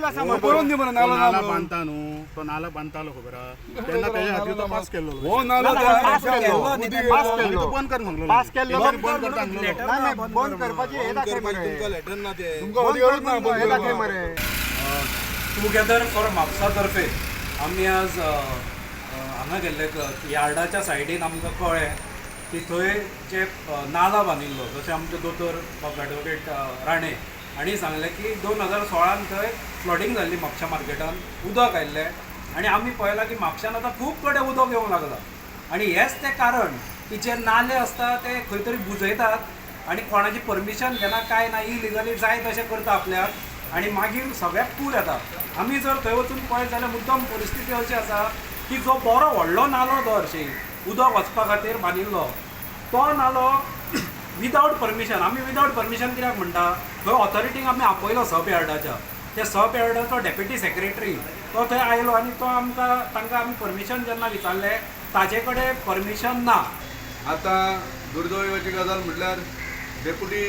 आसा मरे. बरोवन दी मरे नालो ना नाला म्हणून. बांदता न्हू, तो नाला बांदतालो खबर आहा, तेन्ना तेज्या खातीर तो पास केल्लो. हो नालो ना, त्या पास केल्लो. उदीक पास येयलो. आनी तो बंद कर म्हणलो. पास केल्लो. तेंच्यांनी बंद करता म्हणलेलो. ना, नाही, बंद करपाची हे दाखय मरे. लेटर ना ते. तुमकां अधिकारूच ना बंद हे दाखय करपाक. मरे. टुगेदर फॉर म्हापसा तर्फे आमी आज अ, अ, हांगा गेल्ले यार्डाच्या सायडीन. आमकां कळ्ळें की थंय जे नाला बांदिल्लो, जशें आमचे दोतोर बाब एडवोकेट राणे हांणी सांगलें की 2016न थंय फ्लडिंग जाल्ली म्हापशा मार्केटान, उदक आयिल्लें आनी आमी पळयलां की म्हापशान आतां खूब कडेन उदक येवंक लागलां आनी हेंच तें कारण की जे नाले आसता ते खंय तरी बुजयतात आनी कोणाची परमिशन घेना, कांय ना, इलिगली जाय तशें करता आपल्याक आनी मागीर सगळ्याक पूर येता. आमी जर थंय वचून पळयत जाल्यार मुद्दम परिस्थिती अशी आसा की जो बरो व्हडलो नालो तो हरशीं उदक वचपा खातीर बांदिल्लो तो नालो विदावट परमिशन. आमी विदावट परमिशन कित्याक म्हणटा? थंय ऑथॉरिटीक आमी आपयलो सब यार्डाच्या, ते सब यार्डाचो डेप्युटी सेक्रेटरी तो थंय आयलो आनी तो आमकां, तांकां आमी परमिशन जेन्ना विचारलें, ताजे कडेन परमिशन ना. आतां दुर्दैवाची गजाल म्हटल्यार deputy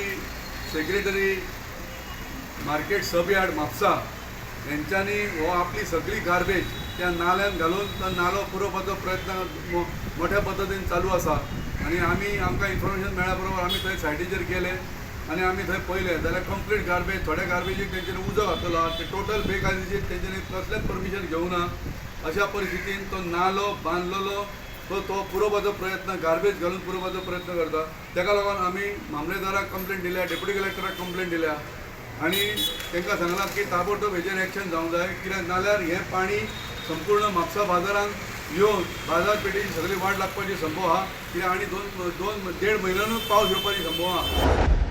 secretary market sub yard Mapusa हेंच्यांनी हो आपली सगळी गार्बेज त्या नाल्यान घालून तो नालो पुरोवपाचो प्रयत्न मोठ्या पद्दतीन चालू आसा. आनी आमी, आमकां इन्फॉर्मेशन मेळ्ळ्या बरोबर आमी थंय सायटीचेर गेले आनी आमी थंय पळयलें जाल्यार कंप्लीट गार्बेज, थोड्या गार्बेजीक तेंच्यांनी उजो घातलो आहा. ते टोटल बेकायदेशीर, तेंच्यांनी कसलेंच परमिशन घेवना. अशा परिस्थितीन तो नालो बांदलेलो तो तो पुरोवपाचो प्रयत्न, गार्बेज घालून पुरोवपाचो प्रयत्न करता. तेका लागून आमी मामलेदाराक कंप्लेन दिल्या, डेप्युटी कलेक्टराक कंप्लेन दिल्या आनी तांकां सांगलां की ताबडतोब हेजेर एक्शन जावंक जाय, कित्याक नाल्यार हें पाणी संपूर्ण म्हापसा बाजारांत येवन बाजारपेठेची सगळी वाट लागपाची संभव आहा. कित्याक आनी दोन दोन देड म्हयन्यानूच पावस येवपाची संभव आहा.